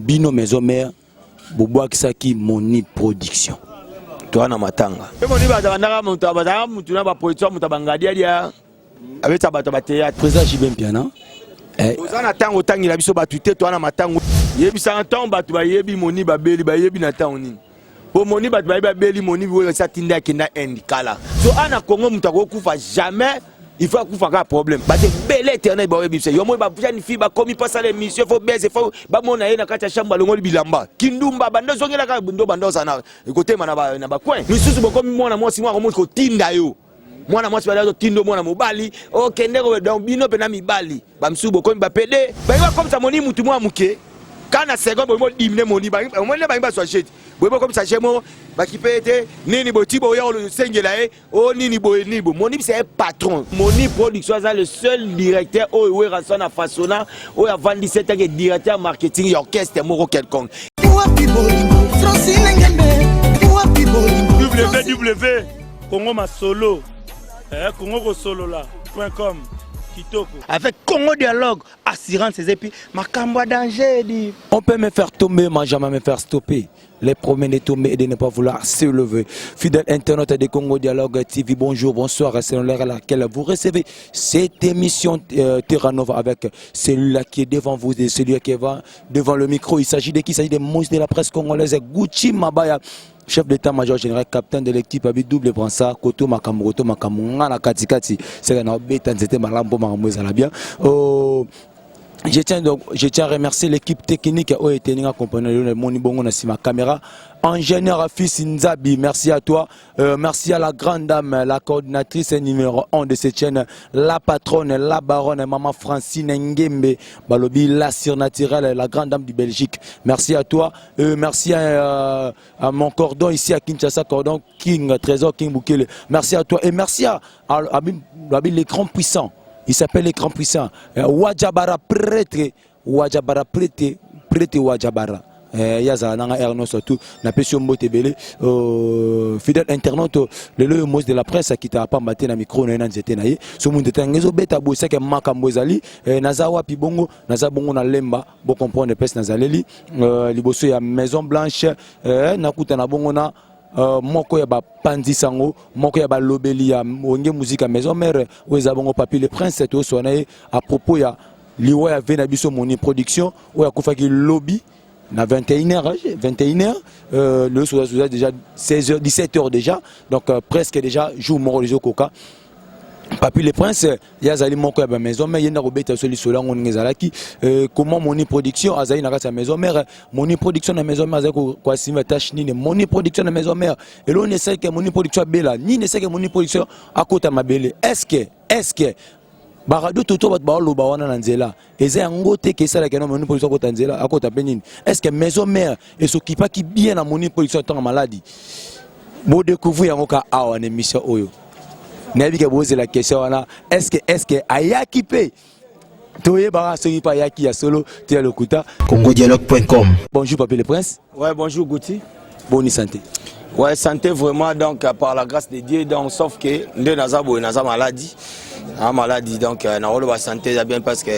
Bino maison mère bobwakisaki Moni Production. Toa na matanga. Pe moni bazalaka moto bazalaka moto na ba production moto bangadiadia abeta bato ba théâtre. Président JB Mpiana. Eh. Oza na ntango otangela biso bato te, toa na matango. Yebisaka ntango bato bayebi moni babeli bayebi na ntango nini? Po moni bato bayebi babeli moni oyo esi atinda akenda Inde kala. So ana Congo moto akokufa jamais. Il faut akufa kaka problème. Bato ebele internet baoyebi biso. Yo moi ba jeune fille bakomi pas sala émission faut baise faut bamona ye na kati ya chambre balongoli bilamba. Kindumba bando zongela kaka ndo bando ozana ekotema na ba na ba coin. Misusu bokomi mwana mwasi mwana komi kotinda yo. Mwana mwasi bada kotinda mwana mobali. Okende ko donc bino pena mibali. Ba misusu bokomi ba PD. Ba bakomisa moni mutu mwa muke. Kana seconde bomo dimine moni ba omoni ba ba soit jeti. Bomo komisa jemo ba kipe te nini boti boya osengela ye. Oh nini boye nini boye Monib c'est un patron. Monib production aza le seul directeur oyo Werrason a façonna oyo avandisi en tant que directeur marketing ya orchestre moko quelconque. Wapi bolingo Francine Ngembe wapi bolingo www Congo Masolo eh, Congo kosolola .com kitoko. Avec Congo Dialogue assurance eza epi makambo ya danger di. On peut me faire tomber mais jamais me faire stopper. Les promets de tomber et de ne pas vouloir se lever. Fidèle internaute de Congo Dialogue TV, bonjour, bonsoir. C'est l'heure à laquelle vous recevez cette émission Terra Nova avec celui-là qui est devant vous et celui qui est devant le micro. Il s'agit de qui? Il s'agit de Moïse de la presse congolaise, Gucci Mabaya, chef d'état-major général, capitaine de l'équipe, Abi double brassard, Koto Makambo, Koto Makambo, Ngana Kati Kati. C'est un bête, c'était malambo, makambo, ça bien. Oh, je tiens donc, je tiens à remercier l'équipe technique oyo eteninga accompagné le moni bongo na sima caméra. Ingénieur Afis Nzabi, merci à toi. Merci à la grande dame, la coordinatrice numéro 1 de cette chaîne, la patronne, la baronne, maman Francine Ngembe, Balobi, la surnaturelle, la grande dame du Belgique. Merci à toi. Merci à mon cordon ici à Kinshasa, cordon King, Trésor King Bukele. Merci à toi et merci à l'écran puissant. Il s'appelle l'écran puissant. Wajabara prêtre, Wajabara prêtre, prêtre Wajabara. Yazala nanga erno surtout na pesi mbote belé. Fidèle internaute le le mos de la presse qui t'a pas maté na micro na nzete na ye. So munde tangezo beta bosa ke makambo ezali. Naza wapi bongo, naza bongo na lemba, bo comprendre pes nazaleli. Liboso ya Maison Blanche, nakuta na bongo na moko ya bapanzi sango, moko ya balobeli ya Wenge Musica Maison Mère, oyo eza bongo Papi le Prince, toswana ye à propos ya liwa ya ve na biso Moni Production, oyo akufaki lobby na 21h, 21h, le soir, déjà 16h, 17h déjà, donc presque déjà jour moko les koka. Papi le Prince, yazali moko ya ba maison mère, yenda kobeta so lisolo yango ndenge ezalaki. Comment Moni Production azali na kati ya maison mère, Moni Production na maison mère azali ko assumer tâche nini, Moni Production na maison mère, eloni esali ke Moni Production abela, nini esali ke Moni Production akota mabele. Est-ce que ba radio toto bato baoloba wana na nzela eza yango te ke esalaka na Moni Production akota nzela, akota mpe nini? Est-ce que maison mère esokipaki bien na Moni Production ntango maladi? Bo découvrir yango ka awa na émission oyo. Nayebi ke bozela question wana, est-ce que ayaki mpe? Toyebaka soki mpe ayaki ya solo to ya lokuta. Congodialogue.com. Bonjour Papi le Prince. Ouais, bonjour Gucci. Bonne santé. Ouais, santé vraiment, donc par la grâce de Dieu, donc sauf que nde naza boye, naza maladie. Ah, maladie, donc na rolo ba santé ya bien parce que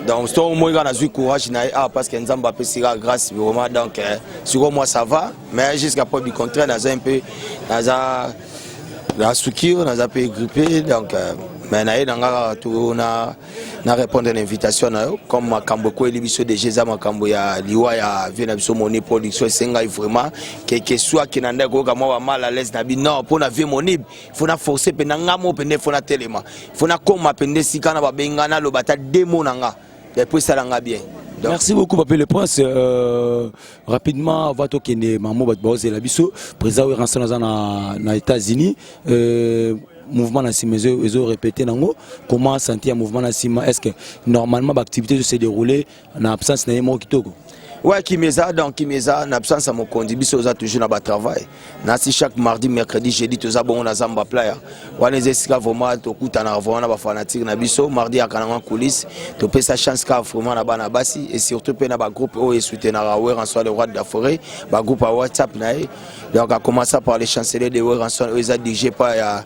donc so moi nga nazui courage na ah parce que Nzambe apesi la grâce vraiment, donc sur moi ça va, mais jusqu'à preuve du contraire naza un peu naza la soukir, naza peu grippé, donc mais na ye na nga to na na répondre à l'invitation na yo comme makambo ko elibiso de Jésus makambo ya liwa ya vie na biso Moni Production esengai vraiment que soit que na ndako ka mwa mal à l'aise na bi non pour na vie Moni faut na forcer pe na ngamo pe ne faut na telema faut na koma pe nde sika na babenga na lobata demo na nga et puis ça nga bien. Donc, merci beaucoup Papi le Prince. Rapidement avant tokende mamo bato baozela biso président Werrason aza na États-Unis. Mouvement na sima ezo répéter nango comment sentir mouvement na sima, est-ce que normalement ba activité se dérouler na absence na ye moko kitoko? Ouais, Kimeza, donc Kimeza, na absence ya mokonzi, biso oza toujours na ba travail. Na si chaque mardi, mercredi, jeudi, toza bongo na Zamba Playa. Wana eza esika vraiment tokutana vraiment na ba fanatique na biso, mardi ya kananga coulisse, topesa chance ka vraiment na bana basi et surtout pe na ba groupe oyo esoutenaka Werrason le roi de la forêt, ba groupe ya WhatsApp na ye. Donc a commencé par les chanceliers de Werrason, oyo eza dirigé par ya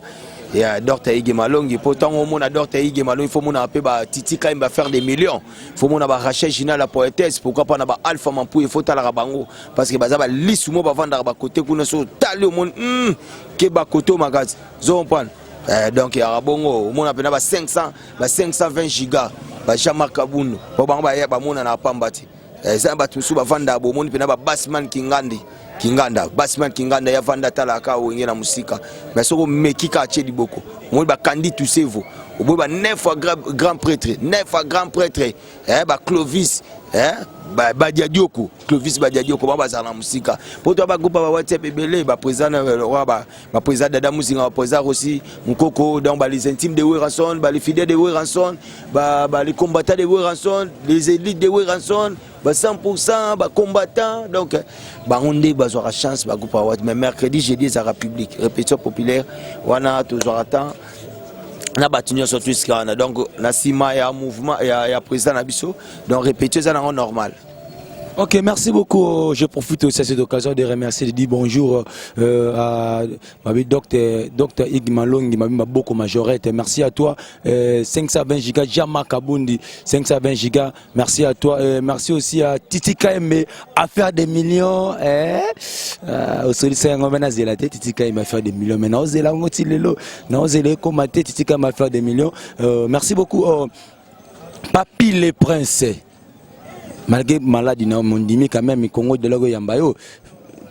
Ya Docteur Ige Malongi, po ntango omona Docteur Ige Malongi, faut mona mpe ba Titi Kaimba faire des millions, faut mona ba Rachel Gina la poétesse, pourquoi pas na ba Alpha Mampouye, faut talaka bango parce que baza balisu mo bavandaka bakote kuna. So otali, omoni ke bakote oyo makasi, zo comprendre. Donc yaka bongo, omona mpena ba 500, ba 520 giga, ba Jean-Marc Kabundu, po bango baya bamonana pamba te. Eza na bato mosusu bavandaka, bomoni mpena ba Basman Kingandi, Kinganda, Basman Kinganda ya vanda, atalaka Wenge na mosika, mais soki omeki kaka, atie liboko. Omoni bakandi tusevo, oboyi ba neuf fois grand prêtre, neuf fois grand prêtre, ba Clovis, Badiadioko, Clovis Badiadioko, bango bazala na mosika. Po to bagroupe ba WhatsApp ebele, baprésident roi, baprésident Dada Muzinga, baprésident Rossi Mukoko, donc ba les intimes de Werrason, ba les fidèles de Werrason, ba les combattants de Werrason, les élites de Werrason, ba 100% bacombattant. Donc bango nde bazwaka chance, bagroupe ya wat. Mais mercredi, jeudi ezalaka public, répétition populaire wana, tozwaka temps na bato nyonso to esika wana. Donc na nsima ya mouvement ya président na biso, donc répétition eza nango normal. Ok, merci beaucoup. Je profite aussi à cette occasion de remercier, de dire bonjour à ma docteur, docteur Ig Malongi, ma Maboko Majorette. Merci à toi. 520 gigas, Jama Kabundi, 520 gigas. Merci à toi. Merci aussi à Titi KM, à faire des millions. Eh? Au solitaire, on va Titi KM à faire des millions. Maintenant, on lelo. Non, Titi KM à faire des millions. Merci beaucoup. Papi le Prince, malgré maladie na mondimi, quand même Congo Dialogue yamba yo,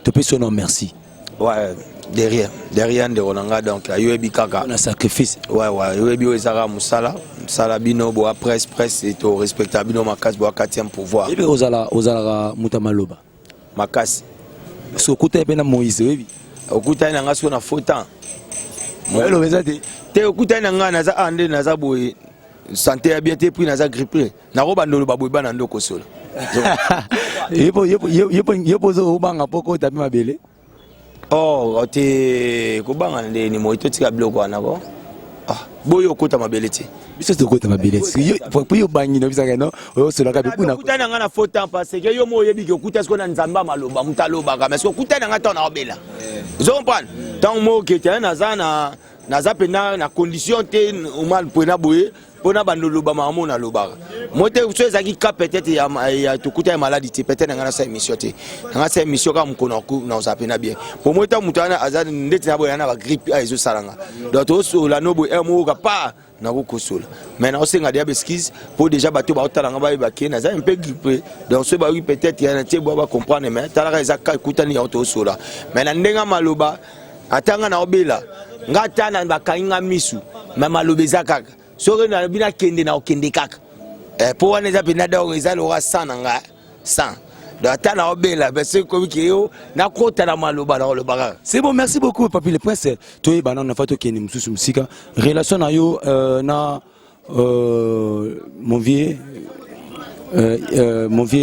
topesi yo merci. Ouais, derrière derrière, ndeko na nga, donc ayoyebi kaka. Na sacrifice. Ouais, oyebi oyo ezaka mosala, mosala bino boa presse, torespecta bino makasi, boa quatrième pouvoir. Oyebi ozala, ozalaka moto ya maloba. Makasi. So okutani mpe na Moïse, oyebi. Okutani na nga sikoyo na faux temps. Eloba eza te. Te, okutani na nga, naza a nde naza boye, santé ya bien te, puis naza grippé, nakobanda oloba boye, bana ndo kosola. Ye mpo ozobanga mpo kota mpe mabele. Oh te, kobanga ndeni moi, totika biloko wana ko. Ah, boyo okota mabele te. Biso tokota mabele po yo bangi na bisaka no oyosolaka mpe kuna. Okutani na nga na faux temps parce que yo mo oyebi ke okuta sikoyo na Nzambe ya maloba, moto alobaka, mais soki okutani na nga ntango naobela, ozo comprendre, ntango mo okete, naza na naza mpena na condition te mal mpena boye mpona bando oloba makambo nalobaka mo te. So ezalaki ka peut-être ya tokuta ya maladi te, peut-être na ngai nasala émission te, na ngai asala émission kaka mokolo nazala mpena bien. Po moi ntango moto wana aza ndeti na boye na bagrippe a ezosalanga, donc tosola no boye moyoka pa nakokosola, mais nakosenga deya baexcuse mpo déjà bato baotala nga bayeba ke naza un peu grippé. Donc soki bayoki peut-être ya na tie boya bacomprendre, mais talaka eza ka ekutani yango tosola. Mais na ndenge ya maloba, ata nga naobela, nga ata na bakangi nga misu, mais maloba eza kaka. Soki nalobi nakende, na okende kaka, mpo wana eza mpenza, donc eza loka sang na nga, sang. Donc ata naobela, mais soki komi ke yo nakota na maloba, nakoloba kaka. C'est bon, merci beaucoup Papi le Prince. Toyeba nano, nafa tokende mosusu mosika, relation na yo na mon vieux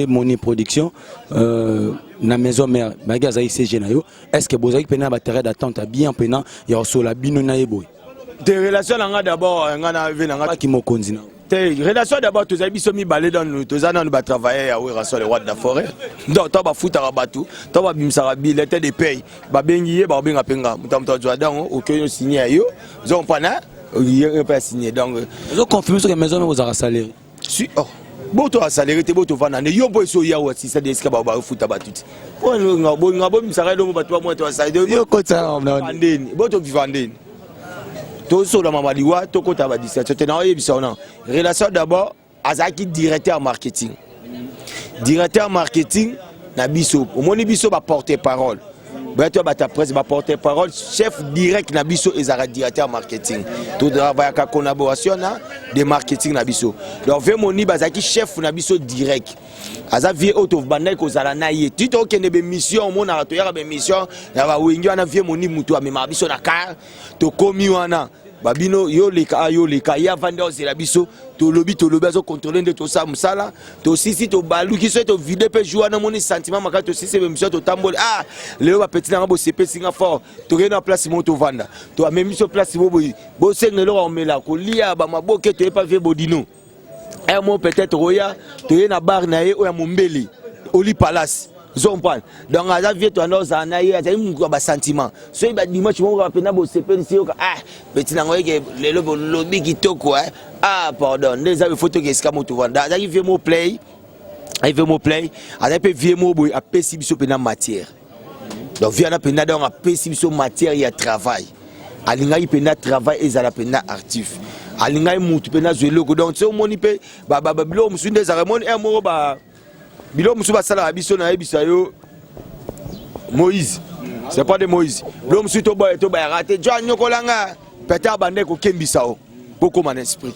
Moni Production na maison mère, bayaki azalaki CG na yo. Est ce que bozalaki mpena na baterrain d'attente ya bien mpena ya kosola bino na ye boye? Te, relation na nga d'abord, nga na ve na nga baki mokonzi na te. Relation d'abord, tozali biso mibale nanu, toza nanu batravailleur ya Werrason, le roi de la forêt. Donc to bafutaka bato, to babimisaka bulletin de paye, babengi ye, bakobenga mpe nga. Moto moto azwa, donc okei osigne ya yo, ozo comprendre, ye mpe asigne, donc. Ozoconfirme soki maison mère ozalaka salaire? Si, oh boto asalere te, boto ovanda nde yo mpo esi oya asisa de esika bafuta bato te, nga bobimisaka elongo bato bamwa to asale ndeni, boto viva ndeni, tosolama baliwa, tokota badistraction te. Naoyebisa wana relation d'abord, azalaki directeur marketing, directeur marketing na biso. Omoni biso baporte parole, bato ya bato ya presse, baporte parole, chef direct na biso ezalaka directeur marketing. Totravaillaka collaboration na de marketing na biso. Donc vieux Moni bazalaki chef na biso direct, aza vieux oyo tobandaki kozala na ye ti tokende bemission. Omonaka toyaka bemission ya bawengi wana, vieux Moni mutu amemaka biso na car. Tokomi wana, babino yo leka, yo leka, ye avandi ozela biso. Tolobi, tolobi, azocontrôle nde tosala mosala. Tosisi, tobaluki, soki tovide mpe jour wana, omoni sentiment makasi. Tosisi bemission, totamboli. Ah, lelo bapeti nanga bosepesi nga fort. Tokei na place moko, tovanda, to amemi biso place mo boye, bosenga eloko ya komela, kolia, bamaboke. Toyepa vieux Bodino un mot, peut-être oya toye na bar na ye oyo ya Mombele, Oli Palace. Ozo comprendre? Donc aza vieux toanda ozala na ye, azali mutu ya ba sentiment. Soki ba dimanche moko kaka mpenza bosepelisi yoka, ah petit nango yeke lelo bolobi kitoko eh. Ah pardon, nde eza faut toke esika moto vanda. Azalaki vieux mo play, azalaki vieux mo play, azalaki mpe vieux mo boye apesi biso mpenza matière. Donc vieux wana mpenza donc apesi biso matière ya travail. Alingaki mpenza travail ezala mpenza actif. Alingaki mutu mpenza azwa eloko. Donc soki omoni mpe biloko mosusu nde ezalaka, omoni un moko ba biloko mosusu basalaka biso, nayebisa yo Moïse, c'est pas de Moïse. Biloko mosusu toboya, tobayaka te, jo anyokolanga peut-être abandaki kokembisa o bokóma na esprit.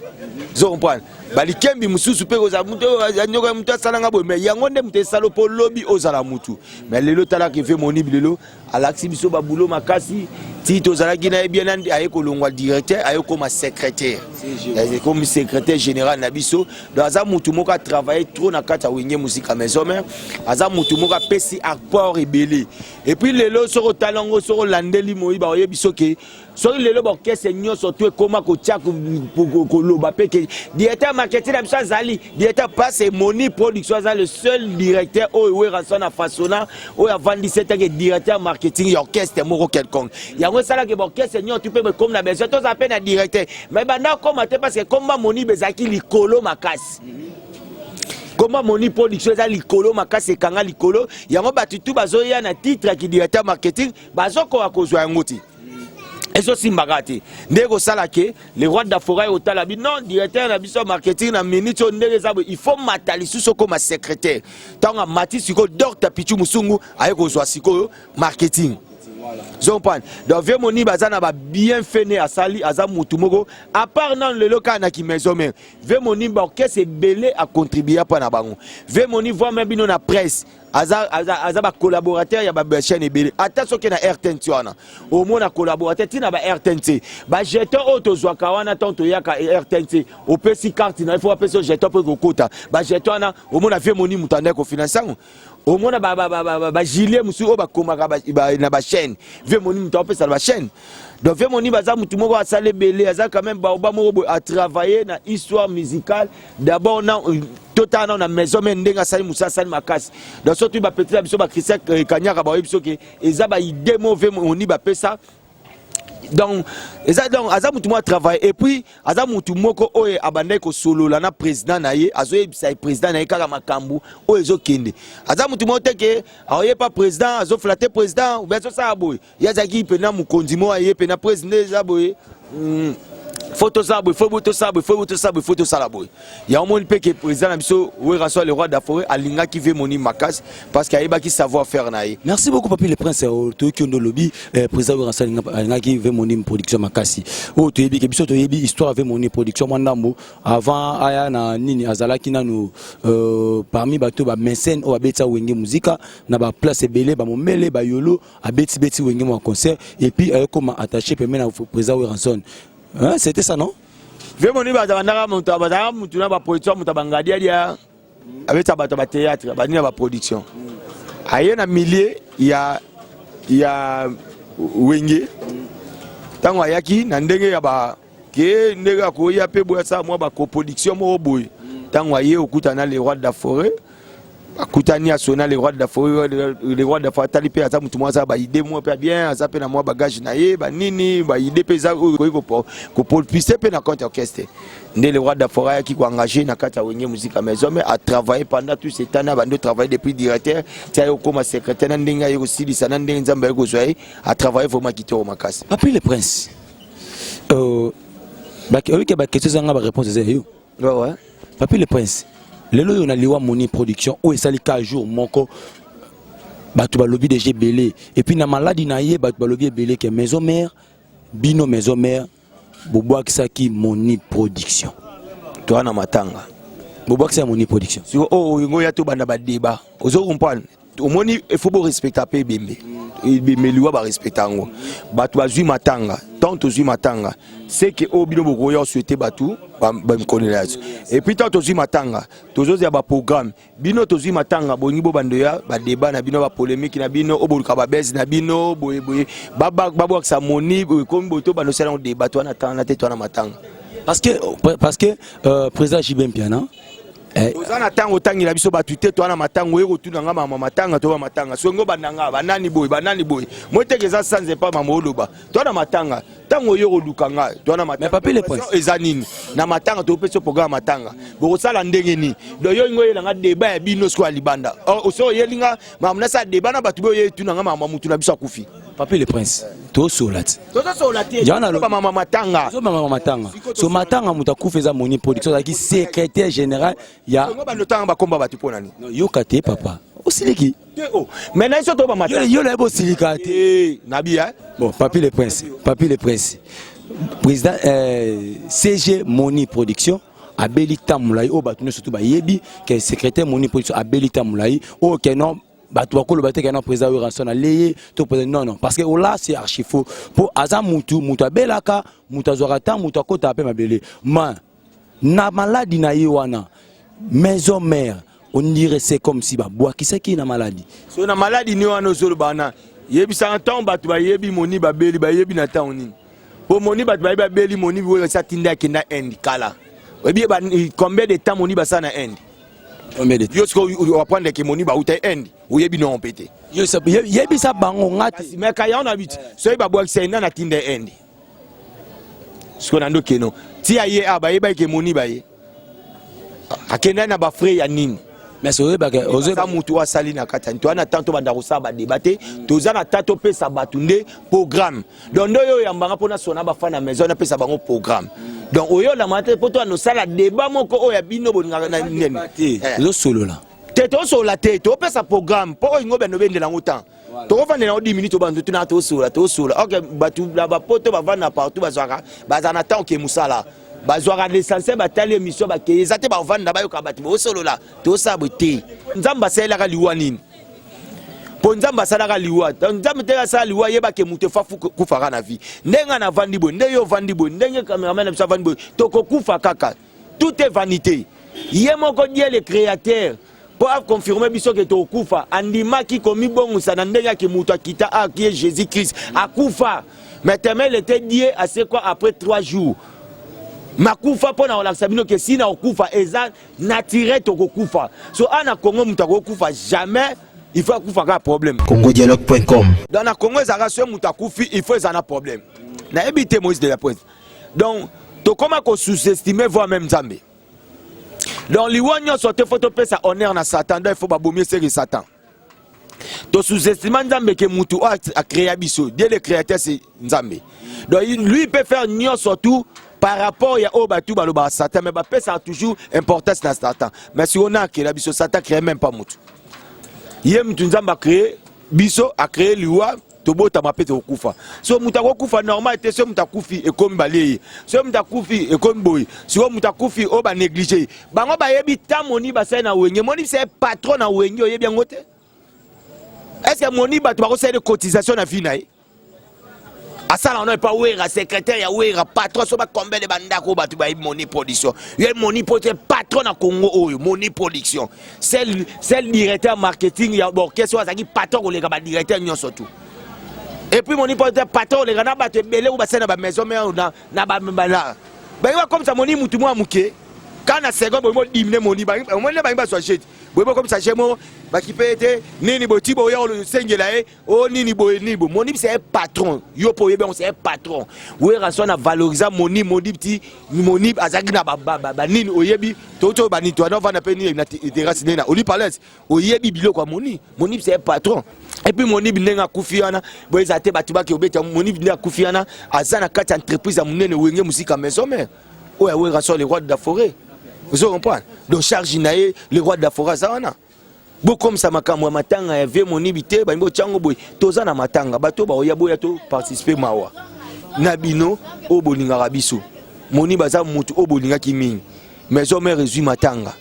Ozo comprendre? Balikembi mosusu mpe kozala moto anyokola moto asalanga boye, mais yango nde moto esala mpo lobi ozala mutu. Mais lelo talaka efe monibi, lelo alakisi biso babulo makasi ti tozalaki na ye bien. Aye kolongwa directeur, aye koma secrétaire, ekomi secrétaire général na biso. Donc aza mutu moko atravaille trop na kati ya Wenge Musica Maison Mère. Aza mutu moko apesi apport ebele. Et puis lelo soki otali yango, soki olandeli moi, baoyebi soki soki lelo baorchestre nyonso to ekóma kotia koloba mpe ke directeur marketing na biso azali directeur passe Moni Production, aza le seul directeur oyo Werrason na façonna oyo avandisi etake directeur marketing ya orchestre moko quelconque. Yango esalaki baorchestre nyonso mpe ekomi na besoin tozala mpe na directeur, mais banda okóma te parce que komba Moni ezalaki likolo makasi. Koma Moni Production eza likolo makasi, ekanga likolo yango. Bato tu bazoya na titre ya kidirecteur marketing, bazokoka kozwa yango te, ezosimbaka te. Nde kosala ke le roi d'Afora otala bi non, directeur na biso ya marketing na minute oyo ndenge eza boye, il faut mata lisusu okóma secrétaire. Ntango amati sikoyo, Dr Pichu Musungu aye kozwa sikoyo marketing. Zompane. Donc vieux Moni baza na babienfait ne asali, aza mutu moko à part nano lelo kaka na kimaison mère. Vieux Moni, baorchestre ebele acontribua mpa na bango. Vieux Moni, voire même bino na presse, aza, aza, aza bacollaborateur ya bachaîne ebele. Ata soki na RTNT wana, omona collaborateur ntina ba RTNT, bajeton oyo tozwaka wana ntango toyaka RTNT, opesi carte na ye, fo bapesi yo jeton mpo ekokota. Bajeton wana, omona vieux Moni moto andaki kofinanse yango. Omona bagilet mosusu oyo bakomaka na bachaîne, vieux Moni moto aopesa na bachaîne. Donc vieux Moni baza motu moko asala ebele, aza quand même baoba moko boye atravaille na histoire musicale. D'abord na totala nao na maison mère ndenge asali mosala, asali makasi. Donc soki bapeti na biso bachristien Kanyaka baoyebi soki eza baide mo vieux Moni bapesa. Donc eza, donc aza mutu moko atravaille. Et puis aza mutu moko oyo abandaki kosolola na président na ye, azoyebisa ye président na ye kaka makambo oyo ezokende. Aza mutu moko te ke aoyepa président, azoflatter président obe azosala boye. Ye azalaki mpena mokonzi moko, aye mpena président eza boye, faut tosala boye, faut tosala boye, faut tosala boye, faut tosala boye. Yango moni mpe ke président na biso Werrason le roi d'Afore alingaki vieux Moni makasi parce que ayebaki savoir faire na ye. Merci beaucoup, Papi le Prince. Toyoki ondo olobi président Werrason alingaki vieux Moni Production makasi. Oyo toyebi ke biso toyebi histoire vieux Moni Production mwa ndambo. Avant aya na nini, azalaki nanu parmi bato bamécène oyo abetisa Wenge Muzika na baplace ebele, bamomele bayolo, abetibeti Wenge mwa concert, et puis ayekoma attaché pembeni na président Werrason. Hein, c'était ça, non? Vieux Moni bazalaka moto, bazalaka mutu na baproduction, moto abangadiadia, abetisa bato ya batéâtre, banini ya baproduction. Aye na milieu ya Wenge. Ntango ayaki na ndenge ya ba ke ndenge akoya mpe boye, asala mwa bacoproduction moko boye. Ntango aye okutana na le roi de la forêt, akutani asona le roi de la forêt. Le roi de la forêt atali mpe aza motu moko aza baide moko mpe bien, aza mpe na mwa bagage na ye, banini baide mpe eza oyo ekoki kopropulse mpe na compte orchestre. Nde le roi de la forêt ayaki koengage na kati ya Wenge Musica Maison Mère. Atravaille pendant tout ce temps na bando travaille depuis directeur ti aye kokóma secrétaire, na ndenge aye kosilisa, na ndenge Nzambe aye kozwa ye, atravaille vraiment kitoko makasi. Papi le Prince, oyoki baquestion ezanga baréponse eza yo. Ouais. Papi le Prince, lelo oyo na liwa Moni Production oyo esali ka jour moko, bato balobi déjà ebele. Et puis na maladi na ye, bato balobi ebele ke maison mère, bino maison mère bobwakisaki Moni Production. Toa na matanga. Bobwakisaki Moni Production. Siko oyo olingo ya tobanda badeba, ozo comprendre? Omoni, il faut borespecta mpe ebembe. Ebembe liwa, barespecta yango. Bato bazwi matanga, tant tozwi matanga seke oyo bino bokoya osouhaite bato bacondoléance. Et puis tant tozwi matanga, tozozela baprogramme. Bino tozwi matanga, bolingi bobando ya badeba na bino, bapolémique na bino, oyo boluka babese na bino boyeboye, babwakisa Moni ekomi boye, tobanda osala yango débat. Towana tanga te, towana matanga. Parce que président JB Mpiana Eh. Oza na ntango otangela biso bato te, toa na matanga, oye kotuna nga mama matanga, toba matanga soki ngo banda nga banani boye banani boye, moi teke eza sans epa mama oloba toa na matanga, ntango oye koluka nga toa na matanga. Papi le Prince. Eza nini na matanga? Topesi programme matanga, bokosala ndenge nini? Donc yo ingo oyela nga débat ya bino sikoyo ya libanda, oso oyeli nga makambo nasala débat na bato, boye oyetuna nga makambo mutu na biso akufi. Papi le Prince, tosola te. Tozosola te, mama matanga. Mama matanga, so matanga moto akufa eza Moni Production, azalaki secrétaire général ya bando tanga bakomba bato mpo nani? Yoka te papa, osiliki. Mais na biso toba matanga. Yo nayebi osilika te nabi. Bon, Papi le Prince, Papi le Prince, président CG Moni Production abeli ta molai oyo bato nyonso to bayebi ke secrétaire Moni Production abeli ta molai oyo ke non, bato bakoloba te ke non, président Werrason aleye to président, non non, parce que ola c'est archi faux, mpo aza mutu, mutu abelaka, mutu azwaka ta, mutu akotaka mpe mabele ma na maladi na ye wana. Maison Mère, on dirait c'est comme si babwakisaki na maladi. So na maladi ni wana ozoloba wana, yebisaka ntango bato bayebi moni babeli, bayebi na ntango nini? Po moni bato bayebi babeli moni oyo esi atinda akenda Inde kala. Oyebi combien de temps moni basala na Inde? Combien de Yo sikoyo oapprendre ke moni bauta Inde, oyebi non mpe te. Yebisa bango nga te. Me kaya wana biti soki babwakisa ye, nani atinda Inde? Sikoyo na ndokeno tia ye a bayebaki ke moni baye akendaki na bafrais ya nini? Mais oyebaka. Oza mutu oyo asali na kati ya toza na temps tobanda kosala badébat te, toza na temps topesa bato nde programme. Donc nde oyo oyambanga mpona sona bafan na maison, napesa bango programme. Donc oyo olamaka te mpo toyanda osala débat moko oyo ya bino bolingaka na nini. Ozosolola. Te, tosolola te, topesa programme mpo oyo ngo bendo bendela yango temps tokofandela yango 10 minutes, obanda tuna tosolola tosolola. Ok, bato na bapoto bavanda partout, bazwaka, bazala na temps ke mosala bazwaka l'essentiel, batali émission, bakeye. Eza te bavanda bayoka bato bosolola, tosala boye te. Nzambe asalelaka liwa nini? Mpo Nzambe asalaka liwa, Nzambe te asala liwa. Yebake moto efa kufaka na vie. Ndenge navandi boye, ndenge yo ovandi boye, ndenge cameraman na biso avandi boye, tokokufa kaka. Tout est vanité. Ye moko Dieu le créateur, mpo aconfirme biso ke tokokufa, andimaki komibongisa na ndenge ake moto akita akie Jésus Christ akufa, mais tellement il était Dieu, asekwa après 3 jours. Makufa mpo na kolakisa bino ke si na kokufa eza naturel, tokokufa. So a na Congo moto akokufa jamais, il faut akufa kaka problème. Congodialogue.com. Donc na Congo ezalaka soki moto akufi, il faut ezala na problème. Nayebi te, Moïse de la Presse. Donc tokóma kosous-estime voire même Nzambe. Donc liwa nyonso te faut topesa honneur na Satan. Donc il faut babomi eseki Satan. Tosous-estime Nzambe ke mutu oyo acréa biso. Dieu le créateur, c'est Nzambe. Donc lui, il peut faire nyonso tout par rapport ya oyo bato balobaka Satan, mais bapesaka toujours importance na Satan. Mais si on a akela biso, Satan crée même pas mutu. Ye mutu Nzambe acréé biso, acréé liwa, tobotama mpe tokokufa. So moto akokufa normal te. So moto akufi, ekomi balie ye. So moto akufi, ekomi boye. Sikoyo moto akufi oyo banéglige ye, bango bayebi ta moni basali na Wenge. Moni se patron na Wenge, oyebi yango te? Est ce que moni bato bakosala cotisation na vie na ye? Asala wana epa Wera, secrétaire ya Wera, patron. So bakombele bandako, bato bayebi Moni Production. Ye Moni Production patron na Congo oyo, Moni Production seul directeur marketing ya orchestre oyo azalaki patron koleka badirecteur nyonso tout. Et puis Moni Production patron koleka na bato ebele oyo basali na bamaison mère na bana. Bangi bakomisa Moni mutu mwa moke ka na seconde boye, modimine Moni. Omoni bangi bazwa jete boye, bokomisa je moko bakipe ete nini boye ti boya osengela ye o nini boye nini boye. Moni c'est un patron, yo mpo oyebi yango, c'est un patron. Wera so na valorisa Moni, Moni ti Moni azalaki na banini, oyebi touti oyo banini toana ovanda mpe nini na terrasse nini na Oli Palace, oyebi biloko ya Moni. Moni c'est un patron. Et puis Moni ndenge akufi wana boye, eza te bato baki obeta Moni. Ndenge akufi wana, aza na kati ya entreprise ya monene Wenge Musika Maison Mère oyo ya Wera so le roi de la forêt. Ozo comprendre? Donc charge na ye, le roi de la forêt aza wana. Bokomisa makambo ya matanga ya vie Monibi te, balingi botyango boye. Toza na matanga, bato baoya boya to participe. Mawa na bino oyo bolingaka biso. Moni baza motu oyo bolingaki mingi. Maison Mère ezwi matanga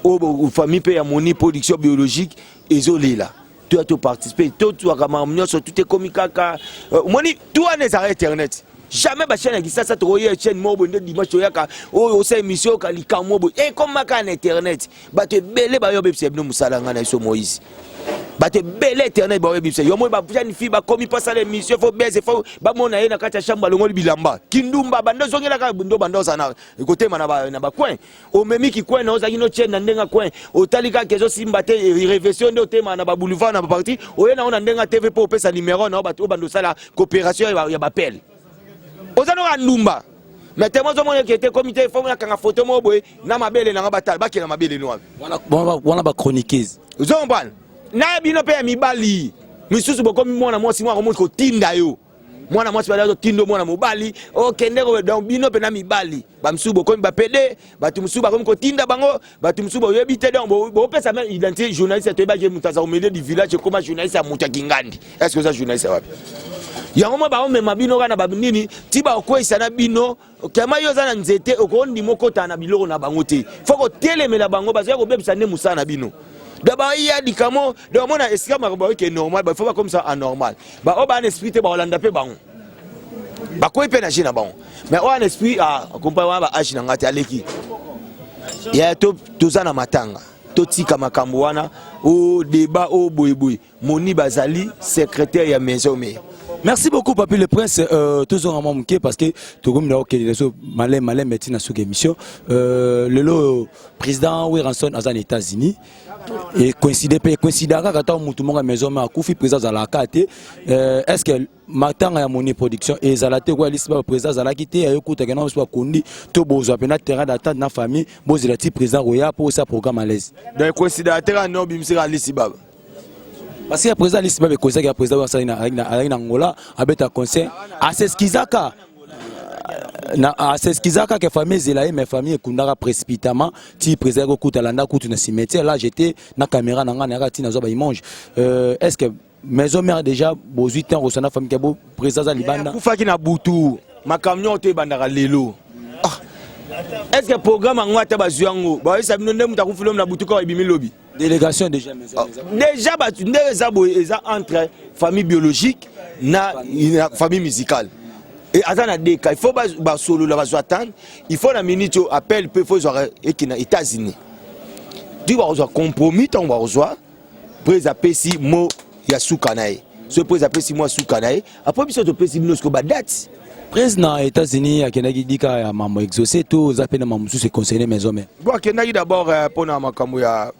oyo, famille mpe ya Moni Production biologique ezolela. Toya toparticipe, totwaka makambo nyonso tout ekomi kaka omoni tu wana ezalaka internet. Jamais bachaîne ya Kisasa tokoya chaîne moko boye nde dimanche toyaka oyo osala émission, oyoka likambo boye ekoma kaka na internet. Bato ebele bayo bebisa bino mosala. Ngai na biso Moïse. Bato ebele internet baoyebi biso yo moi, bajeune fille bakomi mpo asala émission, fo bese, fo bamona ye na kati ya chambre balongoli bilamba. Kindumba banda ozongelaka ndo banda ozala na kotema na bacoin, omemi kicoin na ozalaki notie na ndenge coin, otali kaka ezosimba te, révestion nde otema na baboulevard na baparti, oye nango na ndenge ya TV mpo opesa numero na yo, bato oyo banda osala coopération ya bapele, oza noka ndumba. Mais te mozomona eke te komi te, fo nakanga foto moko boye na mabele nanga, batala bakenda mabele no wapi. Wana bachroniqueuse. Ozompana na bino mpe ya mibali misusu, bokomi mwana mwasi moko akomi kotinda yo, mwana mwasi bali azotinda mwana mobali okende. Donc bino mpe na mibali bamisusu bokomi bapede, bato mosusu bakomi kotinda bango, bato mosusu boyebi te. Donc bopesa même identité journaliste, toyebaki moto aza au milieu du village, ekoma journaliste ya moto ya Kingandi. Est ce que oza journaliste ya wapi? Yango mo baomema bino kaka na banini ti bakokweyisa na bino. Kema yo oza na nzete, okondima okotana na biloko na bango te, fo kotelemela bango, bazoya kobebisa nde mosala na bino. Donc baya likamo, donc omona esika makambo bayoke normal, bafo bakomisa anormal. Baoyo baa na esprit te, bakolanda mpe bango, bakoyi mpe na jeu na bango. Mais oyo na esprit akompa wana, ba age na ngai te, aleki ya toza na matanga, totika makambo wana o débat o boyeboye. Moni bazali secrétaire ya maison mère. Merci beaucoup, Papi le Prince. Tozonga mwa moke parce que tokomi na okende so malem malem ti na suka émission. Lelo président Werrason aza na États-Unis et coïncide mpe coïncide kaka ntango motu moko ya maison mère akufi, président azalaka te. Est ce que matanga ya Moni Production ezala te koya lisi président azalaki te, ayokutaka na biso bakundi to bozwa mpena terrain d'attente na famille, bozela ti président koya mpo osala programme à l'aise? Donc coïncide te kaka nde obimisaka lisi baba. Parce que président lisi baba ekozaki ya président azalaki na Angola, abeta concert, aseskizaka na aseskizaka ke famille ezela ye, mais famille ekundaka précipitamment ti président ekokuta landa kutu na cimetière. Là j'étais na caméra na ngai, nayaka ti nazwa baimage. Est ce que maison mère déjà bozwi temps kosana famille ke bo président aza libanda? Akufaki na butu, makambo nyonso to ebandaka lelo. Ah. Est ce que programme yango ata bazwi yango, bayebisa bino nde moto akufi lobi na butu kaka ebimi lobi? Délégation déjà maison? Ah, déjà bato ndenge eza boye, eza entre famille biologique na famille musicale. E aza na deka, il faut basolola, bazwa attendre, il faut na minute oyo appel mpe faut ezwaka eke na États-Unis ti bakozwa compromis. Ntango bakozwa prese, apesi mo ya suka na ye, soki prese apesi mo ya suka na ye, après biso topesi bino sikoyo badate. Prise na États-Unis, akendaki dika ya mambo exaucé to oza mpe na mambo mosusu econcerne maison mère? Bon, akendaki d'abord mpona makambo ya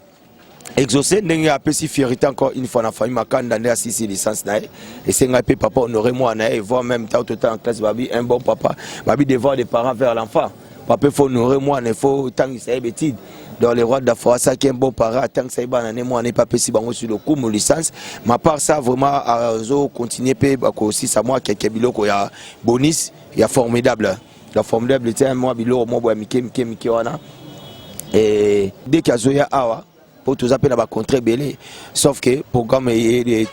exaucé, ndenge apesi fierté encore une fois na famille Makanda, nde asisi licence na ye, esengai mpe papa honoré mwana na ye, voire même ntango tota en classe, babi un bon papa, babi devoir des parents vers l'enfant. Papa, il faut honorer mwana, il faut otangisa ye bétide. Donc le roi d'Afro asaki un bon parent, atangisa ye bana ne, mwana ye mpe apesi bango sur lokumu licence. Ma part ça, vraiment azo continuer mpe bakosisa mwa keke biloko ya bonus ya formidable, ya formidable tia mwa biloko mwa boya mike mike mike wana. Et dès qu'azoya awa, mpo toza mpe na bacontre ebele, sauf que programme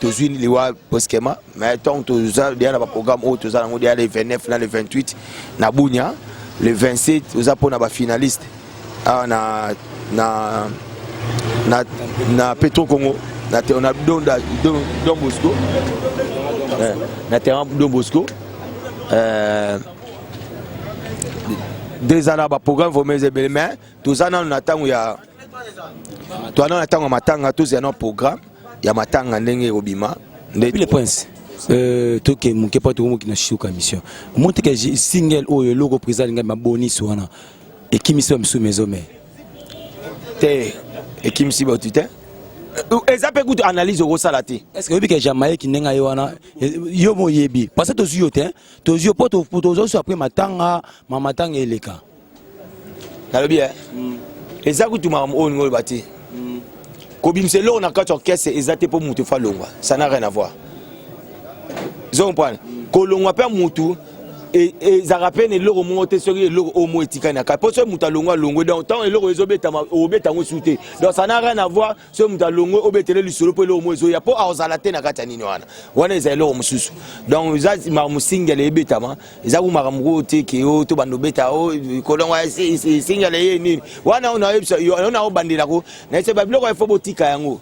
tozwi liwa brusquement, mais ntango toza deya na baprogramme oyo toza nango deya, le 29 na le 28 na Bunia, le 27 toza mpona bafinaliste awa na Petro Congo, na Don Bosco, na terrain Don Bosco. Nde eza na baprogramme vraiment eza ebele, mais toza nano na ntango ya, toza nano na ntango ya matanga, tozela nano programme ya matanga ndenge ekobima nde. Le Prince, toke moke mpo tokomoki na suka mission. Omoni teke single oyo eloko président alingai mabonisi wana ekimisi ba misu maison mère? Te, ekimisi bato te, eza mpe kutu analyse okosala te. Est ce que oyebi ke Jamaïque ndenge aye wana, yo mo oyebi parce que tozwi yo te, tozwi yo mpo tozwa après matanga, ma matanga eleka. Nalobi eza kutu makambo oyo ningo oloba te. Kobimisa eloko na kati ya orchestre eza te mpo motu fa longwa, ça n'a rien à voir, ozo comprendre? Kolongwa mpe mutu ezalaka mpe na eloko moko te. Soki eloko oyo mo etikali na kati, mpo soki moto alongwe, alongwe, donc ntango eloko ezobetama, obeta yango esu te. Donc ça n'a rien à voir. Soki moto alongwe, obetele lisolo mpo eloko mo ezoya, mpo akozala te na kati ya nini wana, wana eza eloko mosusu. Donc eza makambo singele ebetama, eza ku makambo oyo te ke o to bando obeta o kolongwa singele ye nini wana. Oyo nayebisa yo, na obandelako nayebisa babiloko ya fo botika yango.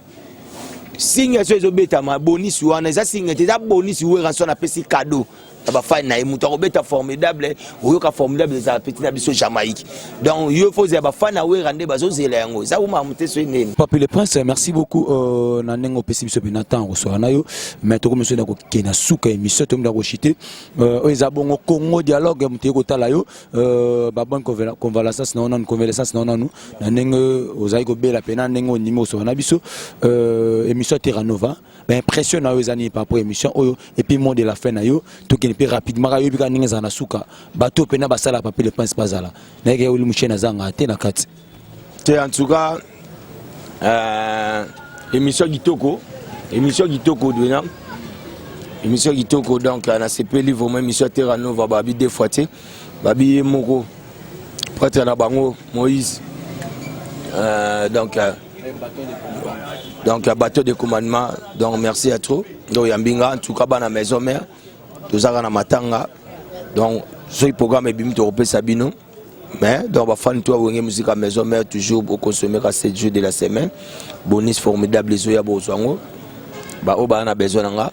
Single so ezobetama, bonisi wana eza single te, eza bonisi. Werrason apesi cadeau. Na bafani na ye, moto akobeta formidable, oyoka formidable ezala petit na biso Jamaïque. Donc yo fo ozela bafani ya Wera nde bazozela yango, eza kuma mote soki ndeni. Papi le Prince, merci beaucoup na ndenge opesi biso mpe na ntango kosola na yo. Mais tokomi so na kokende na suka émission, tokomi na koshite oyo eza bongo Congo Dialogue. Moto ye kotala yo, babonne convalescence na yo nanu, convalescence na yo nanu, na ndenge ozali kobela mpe na ndenge ondimi kosola na biso. Émission ya Terranova, baimpression na yo eza nini par rapport émission oyo? Et puis mot de la fin na yo, tokende mpe rapidement kaka, yoyebi kaka ndenge ezala na suka. Bato mpena basala Papi le Prince bazala nayeke oli mochene azanga te na kati. Te, en tout cas émission kitoko, émission kitoko dwena, émission kitoko. Donc nasepeli vraiment, émission ya Terra Nova. Babi deux fois te, babi ye moko prêtre na bango Moïse, donc bateau de commandement. Donc merci à trop. Donc yambi nga, en tout cas bana maison mère, tozalaka na matanga. Donc soki programme ebimi, tokopesa bino. Mais donc bafani to Wenge Musique Maison Mère, toujours bokonsommer ka 7 jours de la semaine. Bonus formidable ezoya, bozwa yango. Baoyo baa na besoin na nga,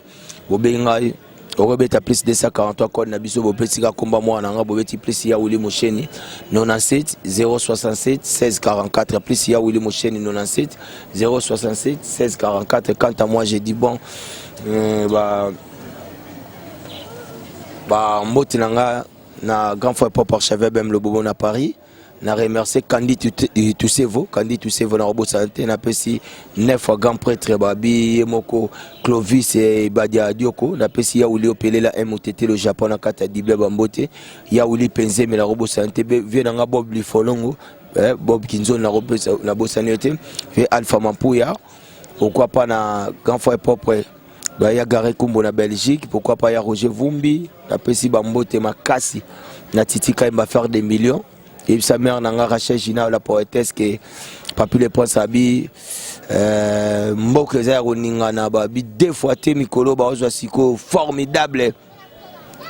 bobengi ngai, okobeta plus 243, code na biso, bopesi ka komba mwana na nga, bobeti plus ya Wili Mosheni 97 067 16 44, plus ya Wili Mosheni 97 067 16 44. Quant à moi, j'ai dit bon, ba bambote na nga na grand frère Pop Archevêque Bem Lobobo na Paris. Na remercier Kandi Tusevo, Kandi Tusevo na robosana te. Napesi neuf fois grand prêtre, babi ye moko Clovis Badia Dioko. Napesi Yauli Opelela Mott le Japon na kati ya Dibia, bambote Yauli Penzeme, na robosana te. Vie na nga Bob Lifolongo, Bob Kinzoni, nabosani yo te. Vie Alpha Mampuya, pourquoi pas na grand frère propre ya Gare Kumbo na Belgique, pourquoi pas ya Roger Vumbi. Napesi bambote makasi na Titi Kaimba, faire des millions. Yebisa mère na nga Rachel Gina la poétesse ke Papi le Prince abi mboka eza ya koningana. Babi deux fois te, mikolo baozwa sikoyo formidable,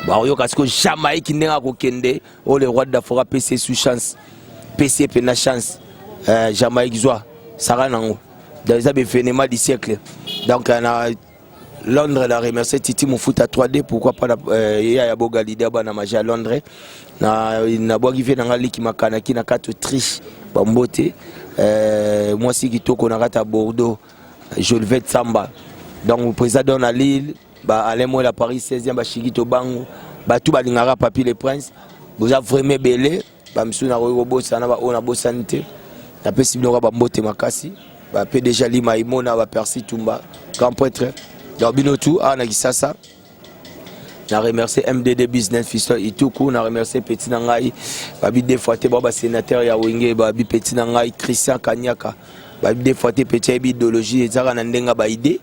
baoyoka sikoyo Jamaïque ndenge akokende. Oyo le roi d'Afrique apesi ye sous chance, pesi ye mpena chance. Jamaïque zwa saka nango, donc eza baévénement du siècle. Donc na Londres, na remercier Titi Mofuta 3D, pourquoi pas ya ya Boga leader bana magie à Londres. Na nabwaki vie nanga liki makanaki na kati Autriche, bambote mwasi kitoko na kati ya Bordeaux, Jolivet Samba. Donc président don na Lille, ba Alain Moela Paris 16e, bashiki tobango bato balingaka Papi le Prince, boza vraiment ebele. Bamisusu nakoki kobosana, baoyo nabosani te, napesi bino kaka bambote makasi. Ba PDG Lima Imona, ba Percy Tumba grand prêtre, donc bino tout awa na Kisasa. Na remercier MDD Business Fiston Ituku, na remercier petit na ngai, babi deux fois te, bao basénateur ya Wenge, babi petit na ngai Christian Kanyaka, babi deux fois te, petit ayebi idéologie ezaka na ndenge baide,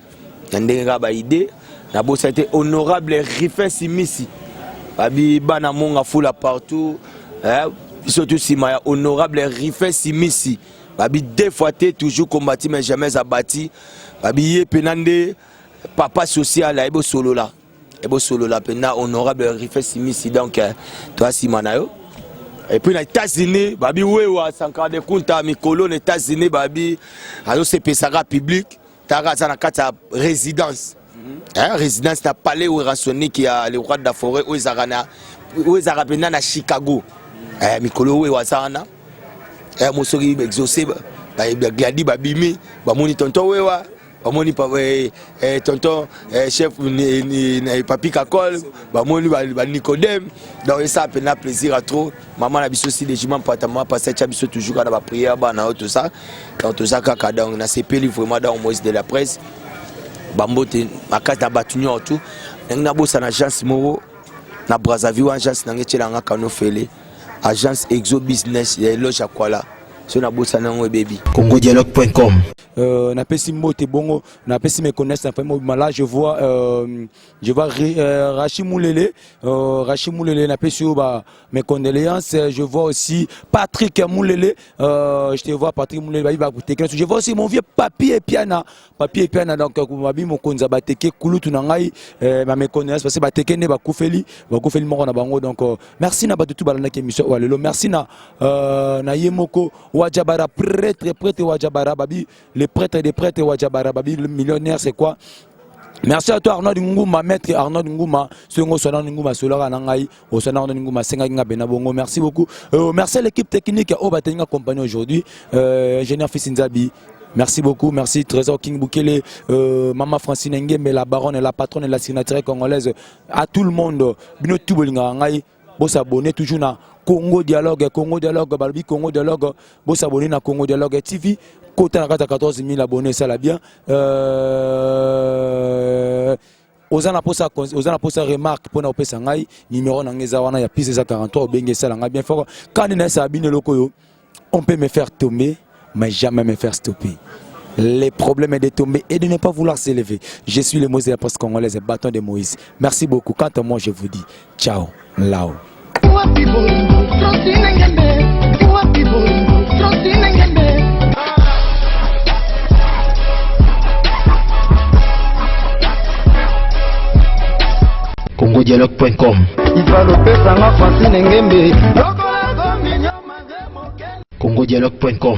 na ndenge kaka baide. Nabosani te honorable Rifin Simisi, babi bana monga fula partout, biso tu nsima ya honorable Rifin Simisi. Babi deux fois te, toujours combattu mais jamais abattu. Babi ye mpena nde papa social, ayebi osolola, ebosolola mpenza, honorable Rife Simisi. Donc toa nsima na yo. Et puis na États-Unis, babi wewa Sankara de Kunta, mikolo na États-Unis, babi azosepesaka public taka, aza na kati ya résidence, hein, résidence na palais Werrasonique ya le roi de la forêt, oyo ezalaka na, oyo ezalaka mpenza na Chicago. Mikolo oyo aza wana, mosoki exaucé bagladi babimi, bamoni tonton wewa, bamoni tonton chef Papi Kakol, bamoni banicodème. Donc esala mpenza plaisir à trop. Mama na biso si légiment mpata, mama pasi atya biso toujours kaka na baprière, bana oyo toza. Donc toza kaka, donc nasepeli vraiment. Donc Moïse de la presse, bambote makasi na bato nyonso tu. Ndenge nabosana agence moko na Brazzaville wana, agence nange etielanga kano fele, agence Exo Business ya Eloge ya Kwala, so nabosana yango ebebi. congodialogue.com. Napesi mbote bongo, napesi mes connaissances na famille mobima. Là je vois Rachid Moulele, Rachid Moulele, napesi yo ba mes condoléances. Je vois aussi Patrick Moulele, je te vois Patrick Moulele, babi bateke. Je vois aussi mon vieux Papi Epiana, Papi Epiana, donc babi mokonzi ya bateke, kulutu na ngai, ba mes condoléances parce que bateke nde bakufeli, bakufeli moko na bango. Donc merci na bato tu balandaki émission oyo lelo. Merci na ye moko Wajabara, prêtre, prêtre Wajabara, babi le prêtre des prêtres Wajabara, babi le millionnaire, c'est quoi? Merci à toi Arnaud Nguma, maître Arnaud Nguma, songo sona Nguma solaka na ngai, osana Arnaud Nguma senga nga bena bongo. Merci beaucoup. Merci à l'équipe technique au Batenga compagnie aujourd'hui, ingénieur Fils Nzabi. Merci beaucoup, merci Trésor King Bukele, Maman Francine Ngembe, la baronne, la patronne de la signature congolaise, à tout le monde. Bino tout bolinga ngai, bo s'abonner toujours na Congo Dialogue, Congo Dialogue, balobi Congo Dialogue, bo s'abonner na Congo Dialogue TV. Kota na kata 14 000 abonnés, ça la bien. Oza na posa remarque mpona opesa ngai, numéro na ngai eza wana ya pise, eza 43, obenge, esala ngai bien fort. Kani na esala bino eloko oyo: on peut me faire tomber, mais jamais me faire stopper. Les problèmes est de tomber et de ne pas vouloir s'élever. Je suis le Moïse de la presse congolaise, bâton de Moïse. Merci beaucoup. Quant à moi, je vous dis ciao, lao. Wapi bolingo Francine Ngembe, wapi bolingo Francine Ngembe. congodialogue.com. Ivalopesanga Francine Ngembe. congodialogue.com.